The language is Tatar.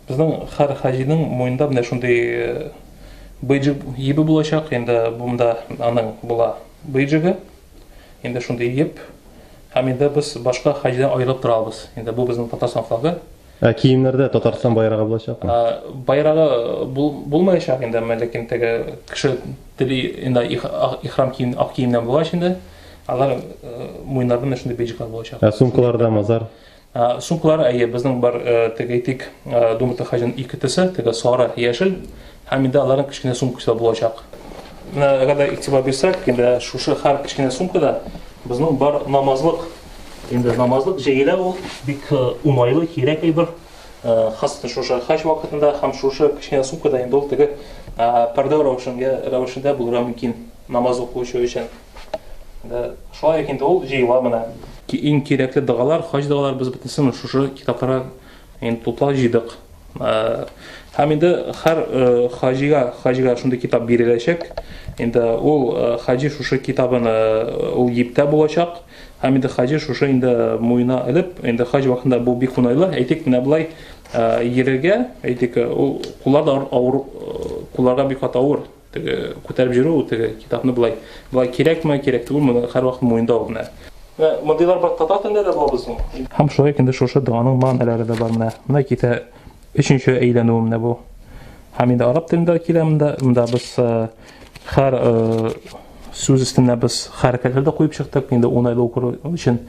Безнең һәр хаҗиның муенында менә шундый бейджик ебе булачак. Инде бунда аның була бейджигы. Инде шундый еп. Һәм инде без башка хаҗидан аерылып тора алабыз. Инде бу безнең Татарстан флагы. Ә киемнәрдә Татарстан байрагы булачакмы? Байрагы булмаячак инде, әмма ләкин теге кеше тели инде ихрам кием, ак киемнән булгач инде, алар муеннарда менә шундый бейджиклар булачак. Ә сумкаларда мазар? Сумкалар, әйе, безнең бар, теге әйтик, Думата хаҗының ике төсе, теге сары, яшел, һәм инде аларның кечкенә сумкасы да булачак. Менә әгәр дә игътибар бирсәк, инде шушы һәр кечкенә сумкада безнең бар намазлык. Инде намазлык җәелә ул, бик уңайлы, кирәк әйбер. Хасата шушы хаҗ вакытында һәм шушы кечкенә сумкада инде ул теге пәрдә рәвешендә булырга мөмкин намаз укучы өчен. Шулай ук инде ул җыела менә. Иң кирәкле догалар, хаҗ догалары без бөтенесен шушы китапларга инде туплап җыйдык. Һәм инде һәр хаҗига, шундый китап биреләчәк. Инде ул хаҗи шушы китабын ул ептә булачак. Һәм инде хаҗи шушы инде муена элеп, инде хаҗ вакытында бу бик уңайлы. Әйтик, менә болай йөрергә, әйтик, ул куллар да авыр, кулларга бик каты авыр. Теге күтәреп йөрү, теге китапны болай, болай кирәкме, кирәк түгелме, моны һәрвакыт муенда ул менә. Менә мондыйлар бар татар телендә дә була безнең. Һәм шулай ук инде шушы доганың мәгънәләре дә бар менә. Менә китә өченче әйләнү менә бу. Һәм инде араб телендә килә монда. Монда без һәр сүз өстенә без хәрәкәтләр дә куеп чыктык, инде уңайлы укыр өчен.